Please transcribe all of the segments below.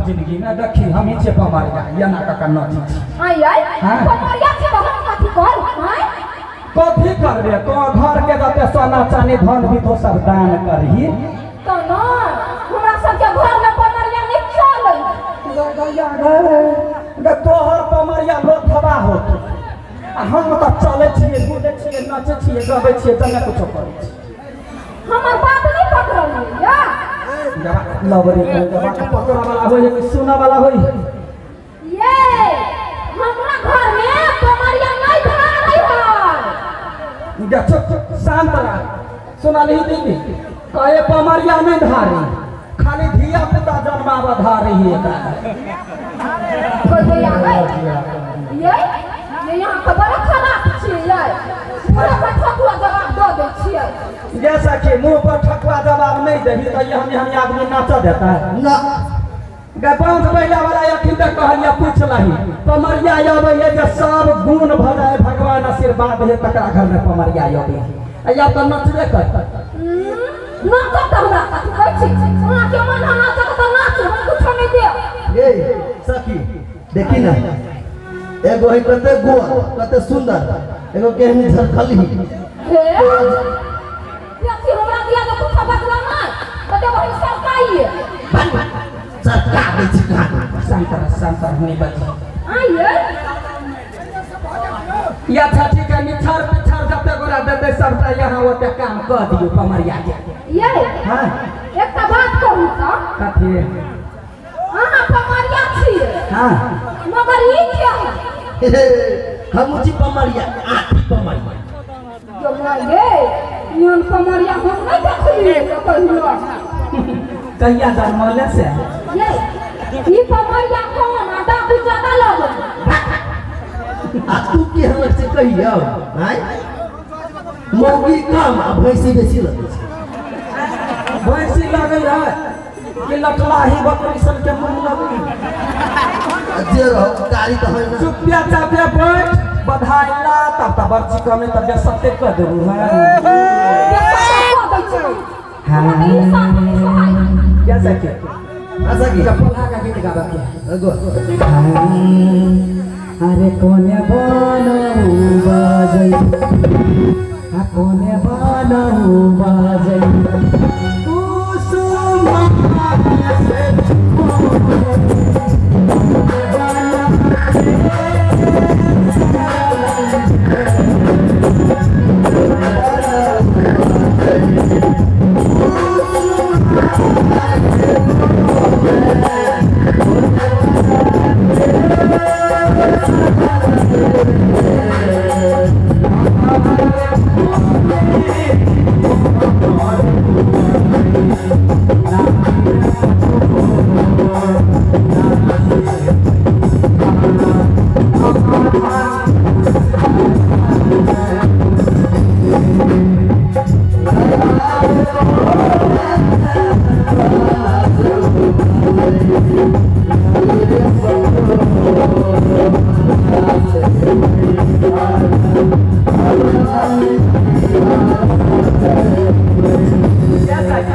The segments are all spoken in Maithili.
जिंदगी में देखी हम ही छियै पमरिया एना कऽ कऽ नचै छी। आइ आइ। हाँ। पमरिया छी तऽ हम कथी करू आँय? कथी करबे तो? घर के जते सोना चानी धन भी तो सब दान करही। तऽ नहि, हमरा सबके घर में पमरिया नहि चलै। गैया गे गे, तोहर पमरिया लोथबा होत आ हम तऽ चलै छियै, कूदै छियै, नचै छियै, गबै छियै, जने कुछो करै छियै। हमर बात नहि पकड़लियै या? लबरे पकड़ऽ वाला होइ है कि सुनऽ वाला होइ है? ये हमरा घर में पमरिया नहीं धारै है। गे चुप, शांत रह। सुनलही दीदी? कहे पमरिया नहीं धारी, खाली धिया पुता जन्मावा धारी ही एकरा। कोई आ गई ये ये यहाँ के बड़ा खराब छियै ये, पूरा पर ठकुआ जवाब दऽ दै छियै। जैसा कि मुंह पर ठकुआ जवाब नहीं देही तो ये हम आदमी नाच देता है ना। गे बांध बैला वाला, अखन तक कहलिया पूछ लही, पमरिया अबै है जे सब गुण भऽ जाए, भगवान आशीर्वाद है, तकरा घर में पमरिया अबै है। या तऽ नचबे कर। नाचब तऽ हमरा कथी कहै छी? अहाँके मन है नाचब तऽ नाचू, हम कुछो नहि देब। ए सखी, देखी ना, एगो है कते गोर, कते सुंदर, एगो केहन झरखलही। हे देखी, हमरा दिया तऽ कुछो बदला नहि तऽ देब हम सरकाइए। सरका दै छी कहाँ? शांत रह, शांत रह, नहीं बची। आइए। या अच्छा ठीक है, निछार पिछार जते गोरा देते सबटा यहाँ ओते काम कऽ दियौ पमरिया के। ये। हाँ। एकटा बात कहू तऽ? कथी? अहाँ पमरिया छियै? हाँ। मगर ई क्या है? हम छी पमरिया, आठी पमरिया। जो गे, एहन पमरिया हम नहि देखलियै कहियो। कहिया जन्मले से? ये ई पमरिया कम आ डाकू ज्यादा लगै। आ तू केहन लग छै कहियौ? आँय, मौगी कम आ भैंसी बेसी लगै छै। भैंसी लगै है कि लटलाही बकरी सन के मुँह लगै? आ जे रहो, गाड़ी तऽ है ना। चुपिया चापिया बैठ, बधाई ला तब तऽ बर्ची कमे तऽ बेसते कऽ देबू। हाँ। क्या सके? हाँ सखी। जब पल्हा का गीत गाबा के। एगो। अरे कोने बनऊ बाजै आ कोने बनऊ बाजै कुसुम से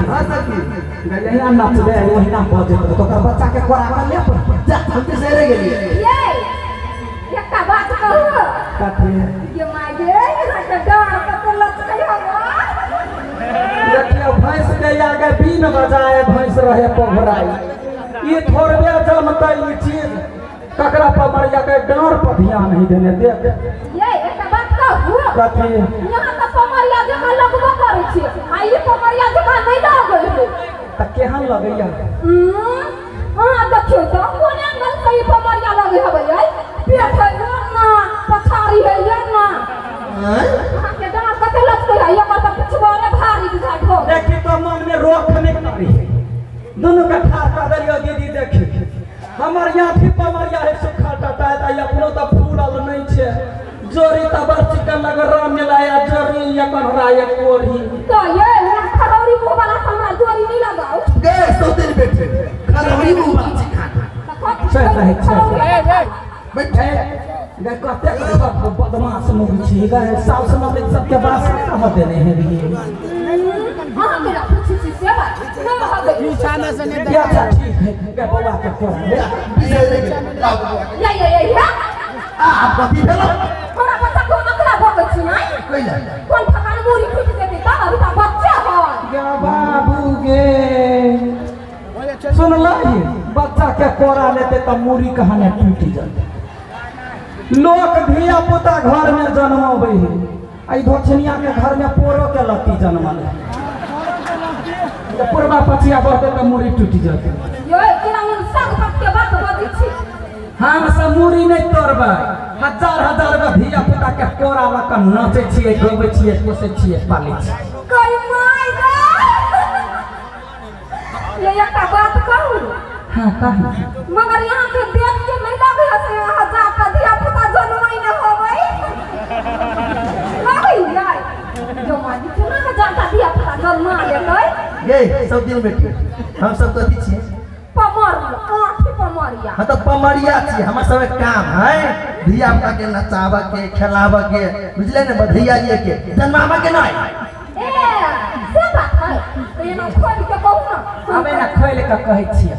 हाँ सखी। जहिना नचबै ओहिना बजैत रहत, ओकर बच्चा के कोरा के ले पड़तै। जा, हम तऽ सरे गेलियै। ये एकटा बात कहू? कथी? ये माय गे, अहाँके डाँड़ कते लचकै हवा। देखियौ, भैंस के आगे बीन बजाए भैंस रहे पघराई। ई थोड़बे जनतै ई चीज, ककरा पमरिया के डाँड़ पर ध्यान नहीं देने देख। ये एकटा बात कहू? कथी? यहाँ तऽ पमरिया जकाँ लगबो करै छी आ ई पमरिया जकाँ नहि लगै है। तऽ केहन लगैया? अहाँ देखियौ तऽ कोन एंगल से ई पमरिया लगै हबै? यै, पेट है ना, पछाड़ी है ये ना। आँय? अहाँके डाँड़ कते लचकै है, एकर तऽ पिछुआरे भारी बुझाइत हो। देखी तो मन में रोक नहीं करी, दुनू के ठाड़ कर देलियो दीदी। देखी, हमर याथी पमरिया है सुखा टटा है, अपनो तऽ फूलल नहीं छे। जोरी तऽ बड़ चिकन लग राम मिलाया जोरी ये कन्हरा ये कोढ़ी। तऽ ये खरौरी मुँह वाला हमरा जोरी नहि लगाउ। गे सौतेली बेटी, खरौरी मुँह वाला छी खाना। चल रहै छै। बैठ। गे कतेक बदमाश मुँह छी गे, साउस ननद सबके बास नहि रहऽ देने हेबही। अहाँ केना पूछै छी से बात नहि रहऽ दै। अच्छा ठीक है गे बौआ के कोरा ले। बिसरि गेल। लाउ बौआ। ये ये ये ये आ आब कथी भेलौ? हमरा बच्चा को अकला भगै छी आँय? कैला? कोन ठकान मूड़ी फूटि जेतै तब अभी तऽ बच्चा है। गे बाबू गे सुनलही बच्चा के कोरा लेते तऽ मूड़ी कहाने टूटि जेतै। लोक धिया पुता घर में जन्मबै है, एहि धोछनिया के घर में पोरो के लत्ती जन्मल है। पूर्वा पछिया बढ़तै तऽ मूड़ी टूटि जेतै। ये केना हम संग पक के बात बजै छी। हम सब मूड़ी नहि तोड़बै, हजार हजार गो धिया पुता के कोरा लऽ कऽ नाचै छियै, गबै छियै, पोसै छियै, पालै छियै। कहि my गे ये एकटा बात कहू? हाँ कहू। मगर यहाँ के देख के नहीं लगे है से यहाँ जाके धिया पुता जन्मै न होबै। लगै यार जो माजी केना के जाके धिया पुता जन्मा लेतै? गे सब दिन बेटी हम सब कथी छियै? पमरिया, आँखि पमरिया। हाँ तऽ पमरिया छियै। हमर सबके काम है धिया पुता के नचाबऽ के, खेलाबऽ के, बुझले ने, बधैया लिए के, जन्माबऽ के नहि। ए से बात है तऽ एना खोलि के कहू ना। हम एना खोलि कऽ कहै छियै,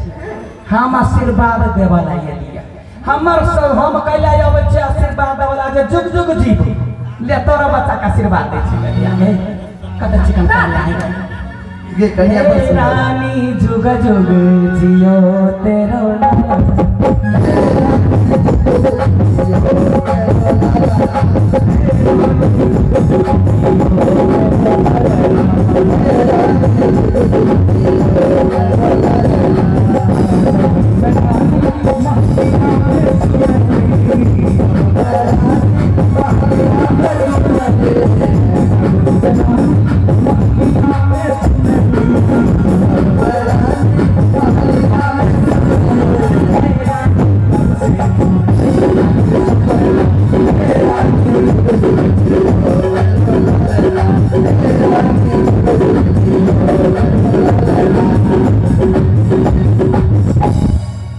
हम आशीर्वाद देबऽ ला एलियै। हमर सब हम कैला अबै छियै आशीर्वाद देबऽ ला जे जुग जुग जीव ले तोरा बच्चा के आशीर्वाद दै छियै। गे कतऽ चिकन कनिया है गे? कनिया बड़ हे सुन्दर। रानी जुग जुग जियो तेरो नाम।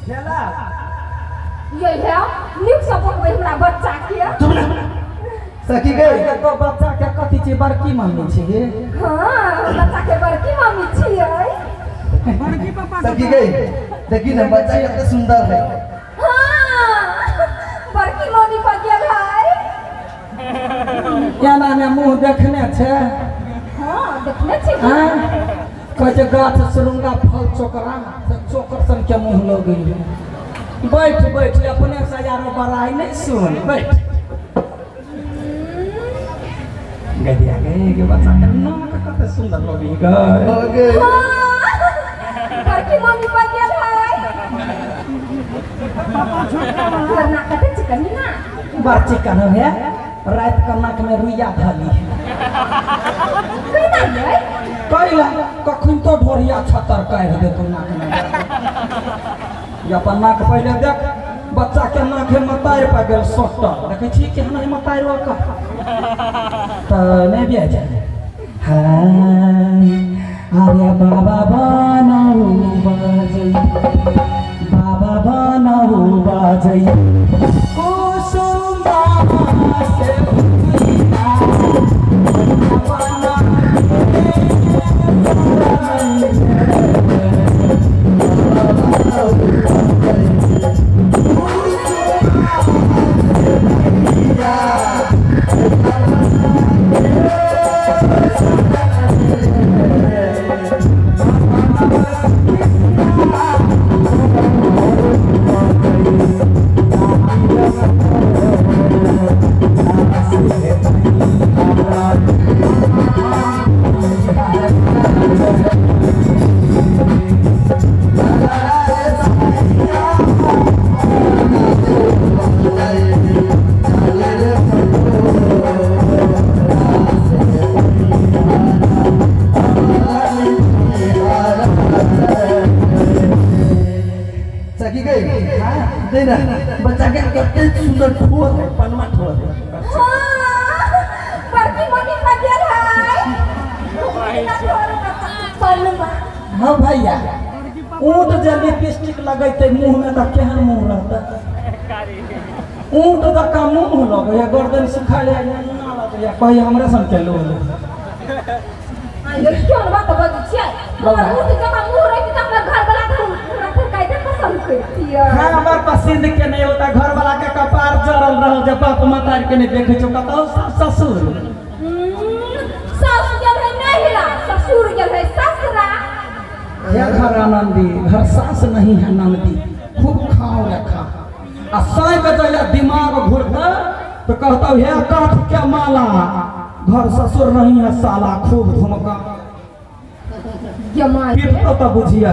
भेला? ये है नीक से बोलबै हमरा बच्चा के। चुप ना सखी गई। तो बच्चा के कथी छी बड़की मम्मी छी गे? हाँ बच्चा के बड़की मम्मी छियै। सखी गई देखी ना बच्चा कते सुंदर है। हाँ बड़की मम्मी पर गेल है। एना ने मुँह देखने छै? हाँ देखने छी। हाँ कहै छै गाछ सुरुंगा फल चोकरा से चोकर सन के मुँह लगै है। बैठ बैठ अपने से यारो बड़ाई नहीं सुन, बैठ गदिया गे गे बच्चा के नाक कते सुंदर लगै गे। हो गई। हाँ बड़की मम्मी पर गेल है। ना कते चिकनी ना बड़ चिकन है, रात के नाक में रुइया धली है। केना यै? कैला कखन तो ढोरिया छतर काटि देतौ नाक में। ये अपन नाक पहिले देख, बच्चा के नाक में तार पर गेल सोटल, देखै छी केहन है तार ओकर तऽ नहि बिया जाय। हाँ अरे बाबा बनाऊ बाजै, बाबा बनाऊ बाजै कुसुम से भुइया बना। सखी गई दे ना बच्चा के कते सुंदर ठोर है, पनमा ठोर है। हाँ बड़की मम्मी पर गेल है। पनमा। हाँ भैया ऊँट जे लिपस्टिक लगैते मुँह में तऽ केहन मुँह रहतै? ऊँट जकाँ मुँह लगैया, गर्दन सुखायल मुँह लगैया, कहैया हमरे सन के लोग। ये क्यों बात बजै छियै? हमर ऊँट जकाँ मुँह रहितै तऽ छियै। हाँ, हमर पसंद के नहीं होता, घर वाला के कपार जरल रहल जे बाप मतार के नहीं देखे छौ कतौ सास ससुर। सास गेल है नैहरा, ससुर गेल है ससुरा। हे घर आनंदी, घर सास नहीं है नंदी, खूब खाओ रे खा। आ साँझ के जहिया दिमाग घुरता तो कहता हे काठ के माला, घर ससुर नहीं है साला, खूब धुमका। पीटतो तो बुझिया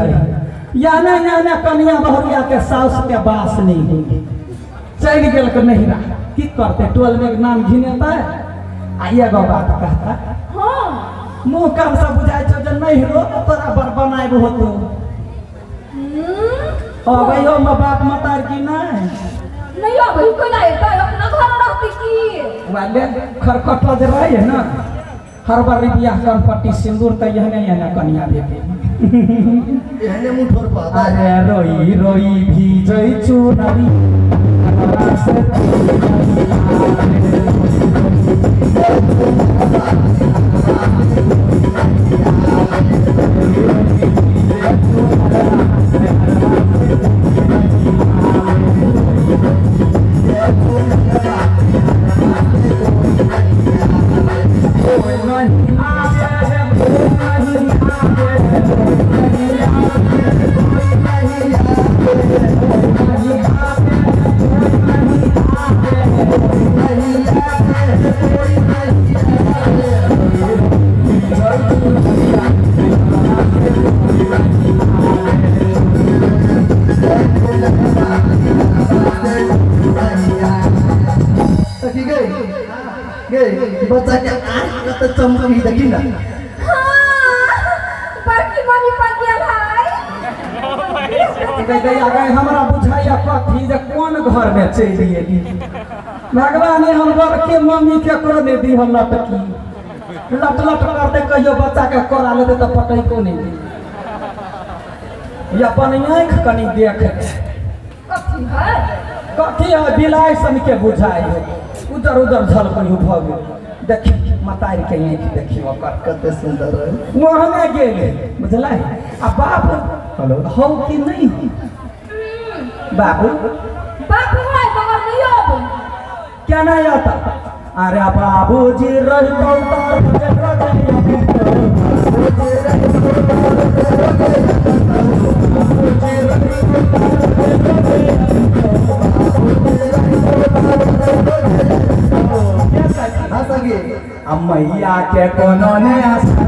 याने याने कनिया बहुरिया के सास के बास नहीं हुई, चलि गेल के नहिरा की करते, टोल में नाम घिनेता आ एगो बात कहता। हाँ मुँह कान सब बुझाइ छौ जे नहिरो तो तोरा बर बनायब होतो। अबैयो में बाप मतार की नहीं? नहीं अबै कोना एतै, अपना घर रहती की वाले खरकटल जे रहै है ना, हर बार बियाह कनपट्टी सिंदूर तऽ एहने एहने कनिया भेटे। एहने मुँह ठोर पाता। अरे रोई रोई भीजै चुनरी, सखी गई गई बच्चा के आँख कते चमकी देखी ना। हाँ बड़की मम्मी पर गेल है। गई गई आ गई, हमरा बुझाइया कथी जे कोन घर में चलि एली। भगवान हम बड़के मम्मी केकरो नहि दी, हम लटकी लट लट करते कहियो बच्चा के कोरा लेते तऽ पटैको नहि दी। अपन आँखि कनि देख कथी है, कथी है, बिलाइ सन के बुझाइ है, उजर उजर झलकै भऽ गेल। देखी मतारि के आँखि देखी ओकर कते सुंदर है, ओहने गेल बुझलै। आ बाप हौ कि नहीं हौ? बाबू बाप है मगर नहीं अबै। क्या नहीं आता? अरे बाबूजी रहितौ तऽ रोजे रोजे अबितौ। हाँ सखी। आ मैया के कोनो ने आसरा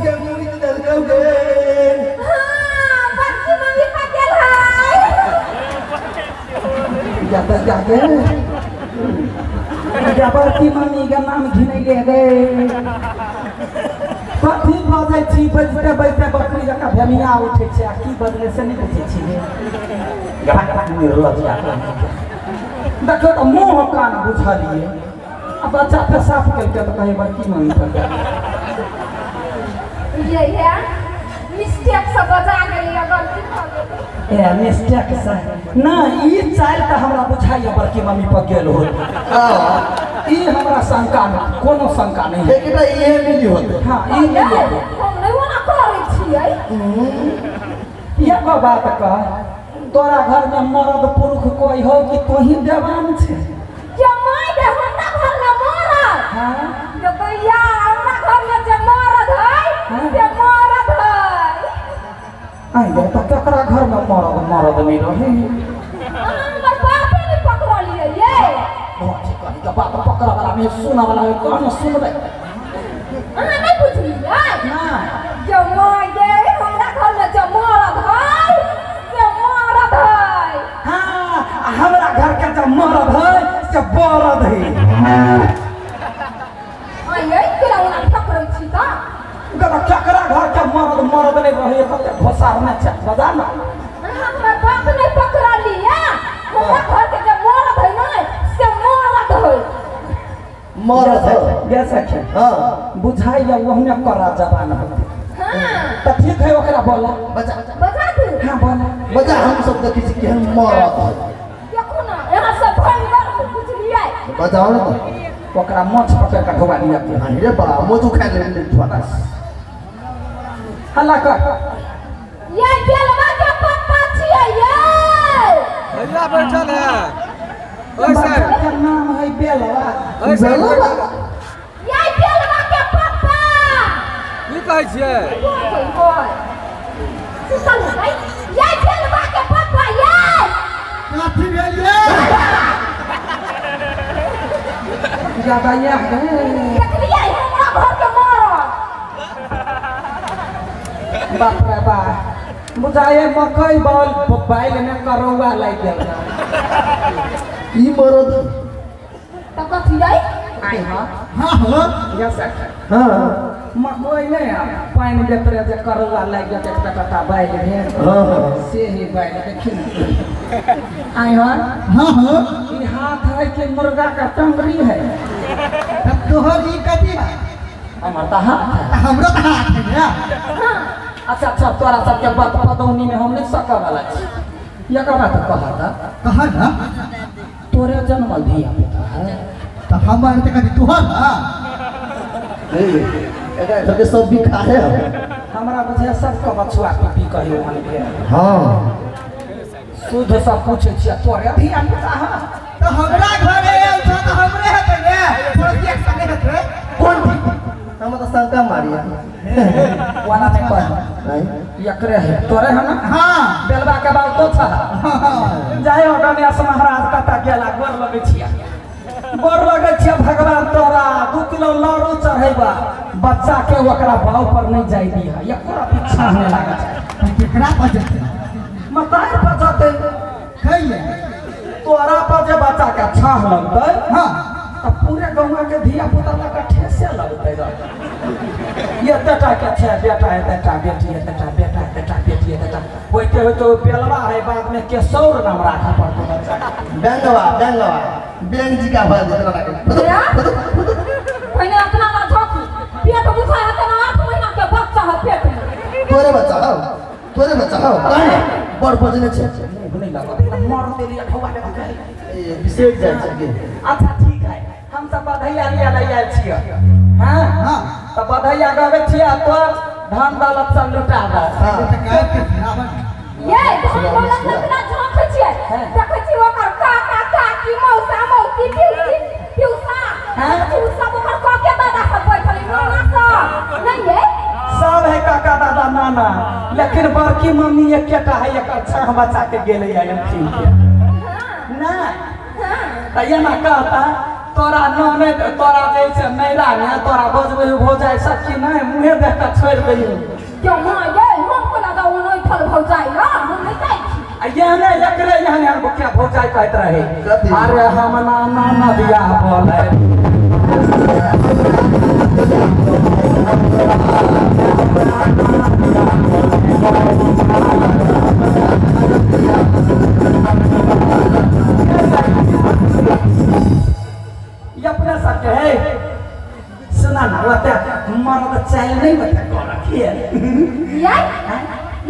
के मुड़ी देलकौ गे। हाँ बड़की मम्मी पर गेल है। जाता जाके बड़की मम्मी के नाम घिनैले गे। कथी बजै छी, बजते बजते बकरी जकाँ भेमिया उठै छै, आ की बजलै से नहि बुझै छी। देखियौ तऽ मुँह कान बुझलियै, आ बच्चा पेशाब केलकै तऽ कहै बड़की मम्मी पर गेल। ये है मिस्टेक से बजा गेलियै, गलती भऽ गेलै। ए मिस्टेक से ना, ई चालि तऽ हमरा बुझाइया बड़की मम्मी पर गेल होत। ई हमरा शंका नहि, कोनो शंका नहीं है। एकटा इहे मिली होत। हाँ ई मिली होत। हम नहि ओना करै छियै। एगो बात कह, तोरा घर में मर्द पुरुष कोई हो कि तोही देवान छे? जमाई दे हमरा घर में मरद। हाँ जे भैया हमरा घर में जे मरद है से मरद है। आई गए तऽ केकरा घर में मरद मरद नहीं रहे? अहाँ हमर बाते नहि पकड़लियै ये। कही के बात पकड़ वाला नहीं, सुनऽ वाला नहीं, कौन सुनबै? अहाँ नहि बुझलियै? ना जमाई दे हमरा घर में जे मरद है से मरद है। हाँ, हमरा घर के जे मरद है से बरद है। आइए केना ओना पकड़ै छी तऽ? केकरा घर के मरद मरद नहीं रहे, कते घोसारने छै बजा ना। अहाँ हमर बात नहि पकड़लियै। हमरा घर के जे मरद है ने से मरद मरद है। ये सखी हाँ बुझाइया ओहने करा जबान होते। हाँ तऽ ठीक है ओकरा बोला। बजा बजा दू। हाँ बोला। बजा हम सब देखै छी केहन मरद है। देखू ना यहाँ सब भयंकर है बुझलियै। बजाओ ने तऽ। ओकरा मोछ पकड़ के ढोबा दिया के। हाँ रे बा मोछ उखाड़ ले थोड़ा। हल्ला कर। ये बेलवा के पप्पा छियै ये। भैया बैठल है। ओए सर बच्चा के नाम है बेलवा। ओए सर बेलवा? ये बेलवा के पप्पा। की कहै छियै? सुतल है ये बेलवा के पप्पा ये। कथी भेल ये? ज्यादा ये है। देखलियै हमरा घर के मरद। बाप रे बाप बुझाइए मकई बाल बाइल में करौआ लागि गेल। ई मरद तऽ कथी यै? आइ हाँ हाँ हो ये सखी हाँ मकई नहीं आ पानि देते जे करौआ लागि गेल एक टका बाइल भेल हाँ हाँ से ही बाइल देखी ने। आइ हाँ हाँ हो ई हाथ है कि मुर्गा का टंगरी है। तब तोहर ई कथी है? हमर तऽ हाथ है। हमरो तऽ हाथ है ने। हाँ अच्छा अच्छा तोरा सबके बात पदौनी में हम नहीं सकै वाला छी। एकर बात कहता कह ना। तोरे जन्मल धिया पुता है। तऽ हमर तऽ कथी तोहर है? एकरा सबके सब भी खाए है। हमरा बुझाय सबके बछुआ पीपी कहियो मन भेल। हाँ शुद्ध सब पूछै छियै तोरे धिया पुता है। तऽ हमरा घरे आयल छौ तऽ हमरे हेतै ने, पड़ोसिया के संगे हेतै। कोन ठीक हम तऽ शंका मारिया। ओना नहि कह नहीं एकरे है तोरे है ना। हाँ बेलवा के बाल तो छह। हाँ जय हो गणेश महाराज कतऽ गेला गोर लगै छियै। गोर लगै छियै भगवान तोरा 2 किलो लड़ू चढ़ेबा बच्चा के ओकरा बाव पर नहीं जाय दिहा एको रत्ती छाह नहि लागै छै। तऽ केकरा पर जेतै? मतार पर जेतै। कैले? तोरा पर जे बच्चा के छाह लगतै हाँ तऽ पूरे गौवा के धिया पुता लऽ कऽ ठेसे लगतै। एतेटा के छै बेटा एतेटा बेटी एतेटा बेटा एतेटा बेटी एतेटा होइते होइते ओ बेलवा है बाद में केशौर नाम राखऽ पड़तौ बच्चा के। बैंगवा बैंगवा बैंक जी का भर देतना लागे। पहिने अपना ला झाँकू पेट बुझाय हेतै ना 8 महीना के बच्चा है पेट में। तोरे बच्चा हौ तोरे बच्चा हौ काहे बड़ बजने छै। मुँह नहि लागत मर देलियै ठौआ लेबऽ के। ए विशेष जाइ छै के। अच्छा ठीक है हम सब बधैया लिया लए आयल छियै। हाँ हाँ तऽ बधैया गबै छियै तोर धन दौलत सब लुटा दे। हाँ तऽ गायब के खराब ये धन दौलत लुटना झाँकै छियै। देखै छियै ओकर काका काकी मौसा मौसी पीउसी पिउसा उ सब ओकर काके दादा सब बैठल नाना सब नहीं ये सब है काका दादा नाना लेकिन बड़की मम्मी एकेटा है एकर छाह बच्चा के गेलै एलखिन के ना। तऽ एना कहता तोरा ननद तोरा जे छै नैरा ने तोरा बजबै भौजाइ सखी नहि मुँहे देख कऽ छोड़ि दैयौ। क्यों माँ ये हम कोना जाउ नहि फल भौजाइ ना हम नहि जाइ छी। आ एहने एकरे एहने एहन मुखिया भौजाइ कहैत रहे। कथी? अरे हम नाना नदिया बोले। ये अपने सबके है सुना ना होते मर्द चाइल नहीं होते कर ये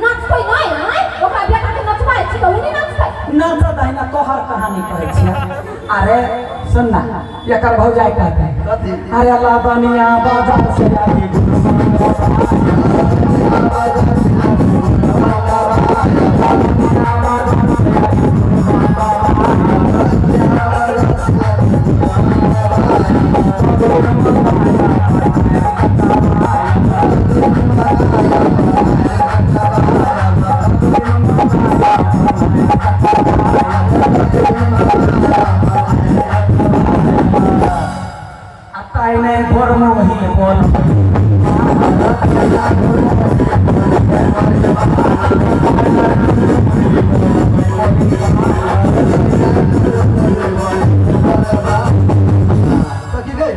नाचतै नहि आँय ओकरा बेटा के नचबाइ छी तऽ उ नहि नाचतै। नाचत है ना तोहर कहानी कहै छियै। अरे सुन ना एकर भौजाइ कहतै कथी? अरे लबनिया बाजार से आई ताई नहीं भोर में वही बोल। सखी गई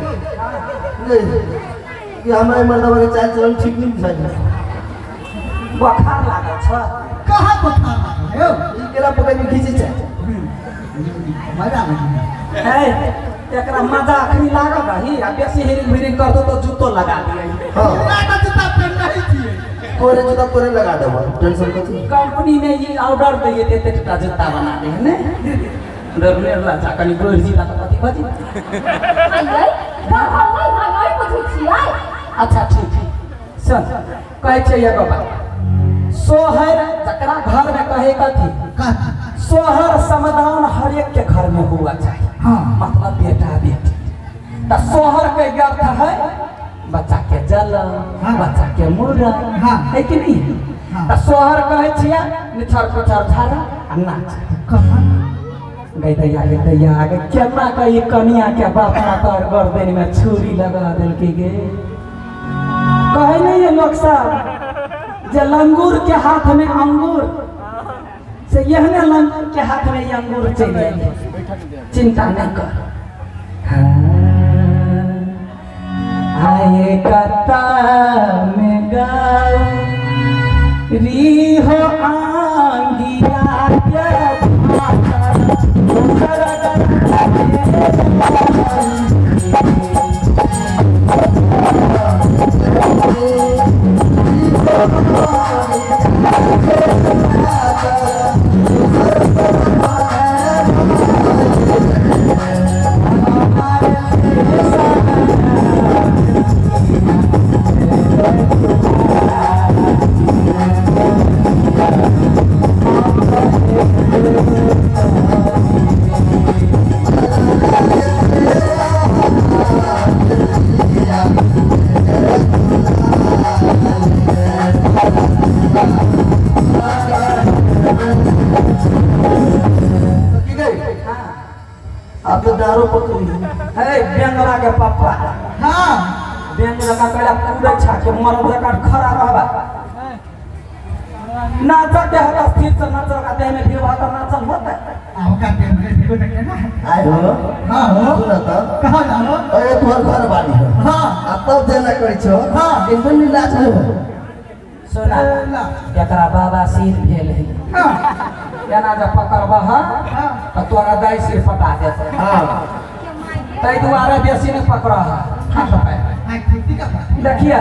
गई कि हमरा मर्दवा के चाल चलन ठीक नहीं बुझाइ। बोखार लागल छ। कहाँ बोखार लागल यौ? ई केला पकड़ के खींची छै। मजा लगी है एकरा मजा अखनी लागल रही आ बेसी हिरिंग भिरिंग कर दो तो जूतो लगा दिए। हाँ। हमरा तऽ जूता पेन्हने छियै। तोरे जूता तोरे लगा देबो, टेंशन कथी? कंपनी में ये ऑर्डर दे ये एते टा जूता बना दे है ने। डरने ला कनी गोर जीता तऽ कथी बजी। आइयै बढ़ल नहि है, नहि बुझै छियै। अच्छा ठीक है, सुन कहै छै एगो बात, सोहर जकरा घर में कहे कथी सोहर समाधान हरेक के घर में हुआ चाहिए। हाँ। मतलब बेटा बेटी तो सोहर के अर्थ है बच्चा के जलम। हाँ। बच्चा के मुड़न। हाँ। है कि नहीं? हाँ। तो सोहर कहे छियै निछर पुछर झाड़ा आ नाच। कहाँ गई दैया गे दैया गे केना कही कनिया के बाप माता गर्दन में छुरी लगा देलकै गे। कहे नहीं है लोग सब जे लंगूर के हाथ में अंगूर से यहने लंगूर के हाथ में ये अंगूर चलि गेलै। चिंता नहीं कर। हाँ, आए कता में गाऊ री हो आंगिया के भातर, की गई? आप तो दारू पकड़ी है बेंगला के पप्पा। हाँ। बेंगला का पहला पूरे छा के मरद जकाँ खड़ा रहबा नाच के हर स्थिर से नाच का देह में भीड़ भाड़ नाचल होता है। आ ओकरा देह में भीड़ भाड़ केना है? आय हो। हाँ हो। सुन त। कहाँ जाओ? अरे तोहर घर बाड़ी हो। हाँ। आ तब जेना करै छौ। हाँ। एकदम नीलाज हो। सुना एकरा बाबा सिर भेल है। हाँ। एना जब पकड़बह हाँ। तऽ तोरा दाइ सिर पटा देतौ। हाँ। ताहि दुआरे बेसी नहि पकड़ह हाथ पैर। हाँ, ठीक है। देखिए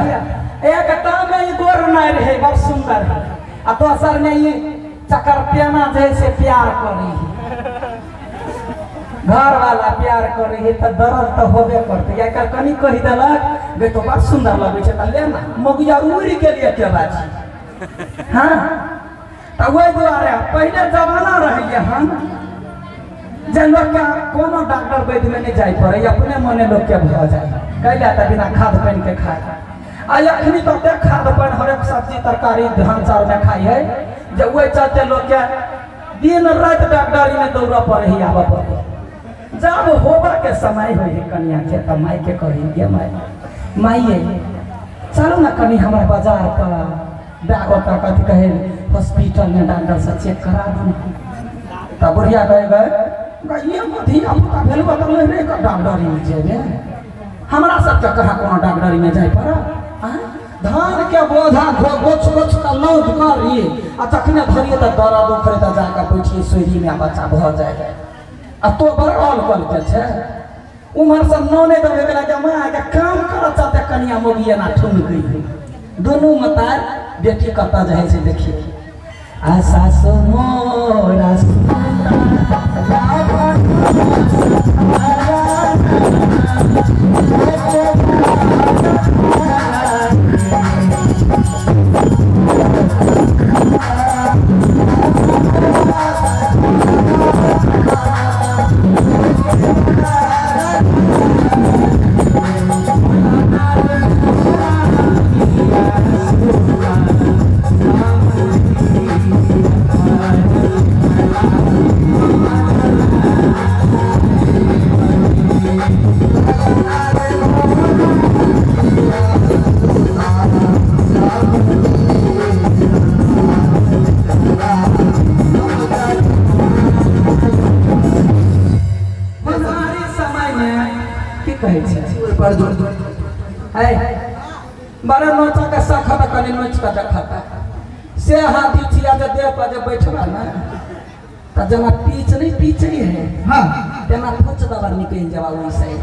एक में ई गोर नहि रहे बड़ सुंदर है आ दोसर में ई चकर पेना जैसे प्यार करी है। घर वाला प्यार करी है तऽ दर्द तऽ होबे करतै। एकर कनी कहि देलक गे तो बड़ सुंदर लगै छै तऽ ले ना मगुआ उड़ि गेल एके बाजी। हाँ तऽ ओहि दुआरे पहिले जमाना रहै हन जे लोकके कोनो डॉक्टर वैद्य में नहि जाय पड़ै, अपने मने लोकके भऽ जाय कैला तऽ बिना खाद पानि के खाय। आ अखनी तऽ ओतेक खाद पानि हरेक सब्जी तरकारी धान चाउर में खाइ है जे ओहि चलते लोकके दिन राति डॉक्टरी में दौड़ऽ पड़ै है आबऽ पड़ै। जब होबऽ के समय होइ है कनिया के तऽ माय के कही गे माय माइये चलू ना कनी हमरा बाजार पर बैग ओतऽ कथी कहै हॉस्पिटल में डॉक्टर से चेक करा दू। तऽ बुढ़िया कहे गए ये धिया पुता भेलु तऽ लहरे के डॉक्टरी में जेबे, हमरा सबके कहाँ कोनो डॉक्टरी में जाय पड़त। धान के बोझा गोछ गोछ के लौट करी आ तखने धरिए तऽ दर्द उखड़े तऽ जाके बैठिए सोरी में बच्चा भऽ जाय। आ तो बड़ ऑल कल के छै उम्हर से नौने दबे गेला के माँ के काम करत चलते कनिया मोगी एना ठुन गई है। दुनू मतार बेटी कतऽ जाइ छै देखिए। आ सासु मोरा बड़ा नोचा के सखा तऽ कनि नोच कऽ देखता से हाथी छिया जे देह पर जे बैठबा ने तऽ जेना पीच नहीं पीचै है। हाँ। तेना फुच दबा निकलि जेबा ओहि साइड।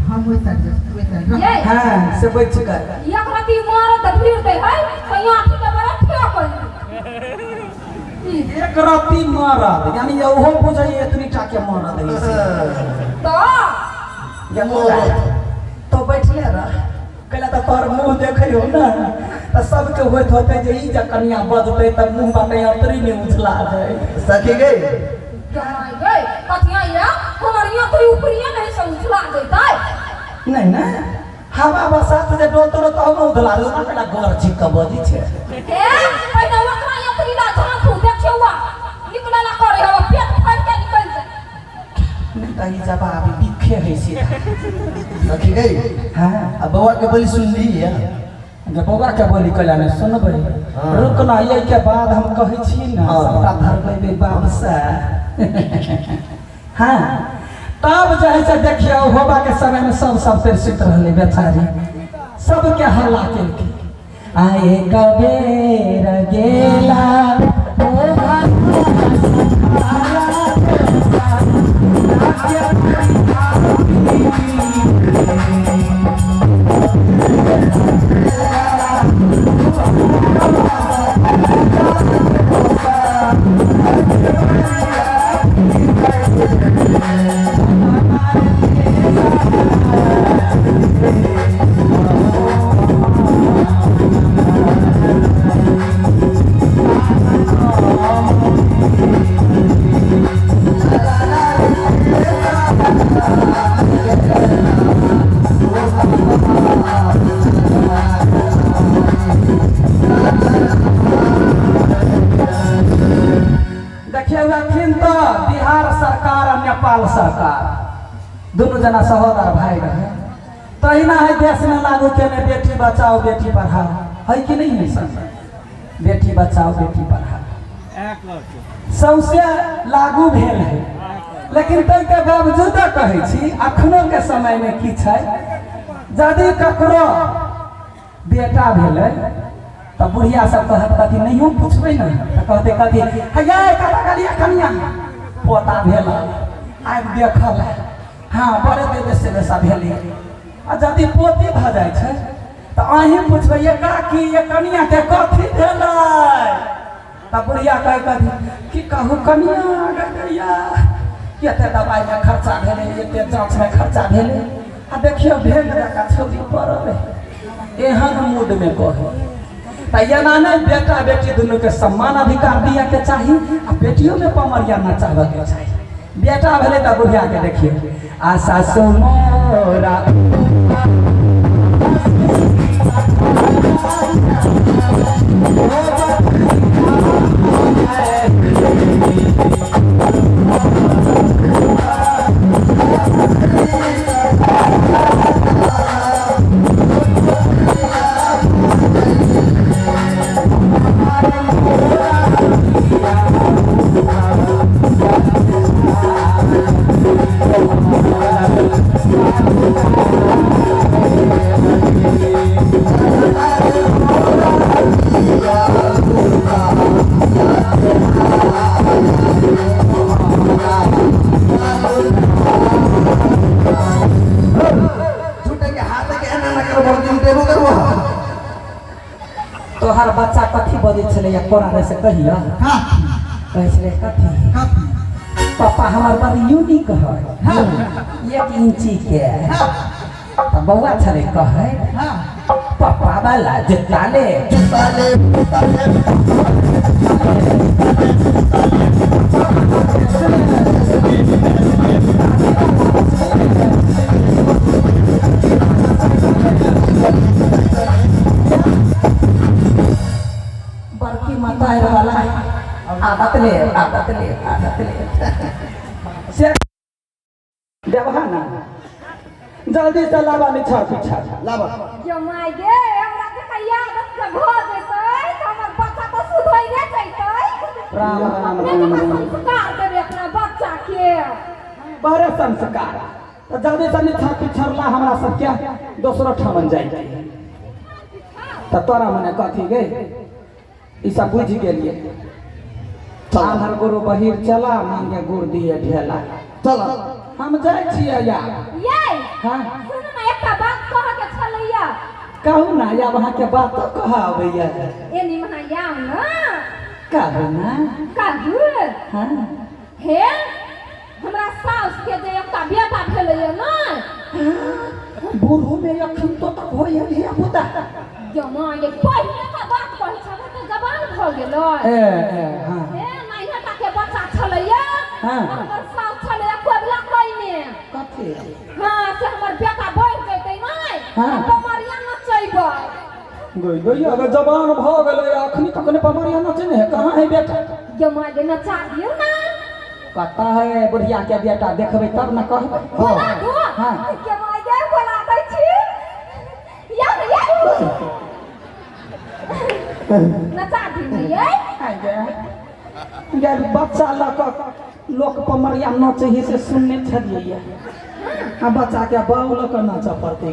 हम ओहि साइड ओहि साइड। ये हाँ से बचि कर। एक रति मारत भीड़ दे है तो आँखि के बड़ा ठेक। एक रति मरद यानी ओहो बुझै एतनी टा के मरद है से। तो या तो बैठले रह कहला तऽ तोहर मुँह देखै हो ना तऽ सबके होइत होतै जे ई जे कनिया बजतै तऽ मुँह बाटे अंतरी नहि उझला जाय। सखी गई गई कथिया ये हमर अंतरी ऊपरिया नहीं से उछला जैतै। नहीं ना हवा बसात जे डोलतो रह तहन उझला जाय ना। कहला घर छिक के बजै छै। ए पहिने ओकरा अंतरी ला झांकू देखियौ निकलला करे हवा पेट फाड़ के निकल जाय। नहीं तऽ ई जवाब बिखे है सीधा। सखी गई हाँ आ बौआ के बोली सुन ली या जे बौआ के बोली कहला नहि सुनबै। हाँ। रुक ना ये के बाद हम कहै छी ना हाँ। सबटा धरबेबै बाप से। हाँ तब जे है से देखियौ होबा के समय में सब सब तेर सुति रहलै बेचारी सबके हल्ला केलकै। आए कबेर गेला ओ देखियौ अखन तऽ बिहार सरकार आ नेपाल सरकार दुनू जना सहोदर भाई रहे तहिना है देश में लागू केने बेटी बचाओ बेटी पढ़ाओ है कि नहीं है सर? बेटी बचाओ बेटी पढ़ाओ सौंसे लागू भेल है। लेकिन ताहिके बावजूद कहै छी अखनो के समय में की छै यदि ककरो बेटा भेलै तऽ बुढ़िया सब कहत कथी नहियो पुछबै ने तऽ कहतै कथी हे यै कतऽ गेलियै कनिया पोता भेल आबि देखल हाँ बड़े देवे से बेसा भेलै। आ यदि पोती भऽ जाइ छै तऽ अहीं पुछबै ये काकी ये कनिया के कथी भेलै तऽ बुढ़िया कहै कथी की कहू कनिया गैया एते दवाइमे खर्चा भेलै एते जाँचमे खर्चा भेलै आ देखियौ भेंग जकाँ छौड़ी पड़ल है एहन मूडमे कहै। तऽ एना नहि बेटा बेटी दुनूके सम्मान अधिकार दिअ के चाही आ बेटियोमे पमरिया नचाबऽ के चाही। बेटा भेलै तऽ बुढ़िया के देखियौ आ सासु मोरा झूठे के हाथ के एना ना करो बड़ दिन देबो करबो। तोहर बच्चा कथी बजै छलै या कोरा रे से कहिया कहै छलै कथी पापा हमर बड़ यूनिक है 1 इंची के तऽ बौआ छलै कहै पापा वाला जुत्ता ले जुत्ता ले जुत्ता ले। बड़की माता वाला आदत ले आदत ले आदत ले से देबहा ना जल्दी से लाबा निछाड़ पीछा लाबा जमाई गे हमरा के कहिया आदत से भ जैतै तऽ हमर बच्चा तऽ सुधरिए जैतै। राम राम अपने राम जकाँ राम संस्कार देबै अपना बच्चा के बड़े संस्कार तऽ जल्दी से निछाड़ पिछड़ला हमरा सबके दोसरो ठामन जाइ तऽ तोरा मने कथी गे ई सब बुझि गेलियै। आन्हर गुरु बहिर चला मांगे गुड़ दिए ढेला। चल। हम जाइ छियै यार। ये हाँ। सुन ना, एकटा बात कहऽ के छलैया। कहू ना, आब अहाँके बात तऽ कहऽ अबैया। एनी महा आउ ना। कहू ना। कहू। हाँ। हे, हमरा साउस के जे एकटा बेटा भेलैया ने। बूढ़ो में अखन तो तक होइए धिया पुता। जमा ये पहिले का बात कहै छबै तऽ जवान भऽ गेलै। ए ए हाँ। हे, नैहे टा के बच्चा छलैया। हाँ। हमर साउस छलैया कोबला कइने। कथी? हाँ, से हमर बेटा बढ़ि जेतै नहि। हाँ। पमरिया नचैबै। गई गई, अगर जवान भऽ गेलै अखनी तक ने पमरिया नचने है, कहाँ है बेटा? जमा जे नचा दियौ ना। कतऽ है बुढ़िया के बेटा? देखबै तब ने कहबै। बोला दो। हाँ। जमा जे बोला दै छी। या ने या। नचा दियौ ने यै। आइ गे गे, बच्चा लऽ कऽ लोक पमरिया नचै है से सुनने छलियै, आ बच्चा के बाउ लऽ कऽ नाचऽ पड़तै।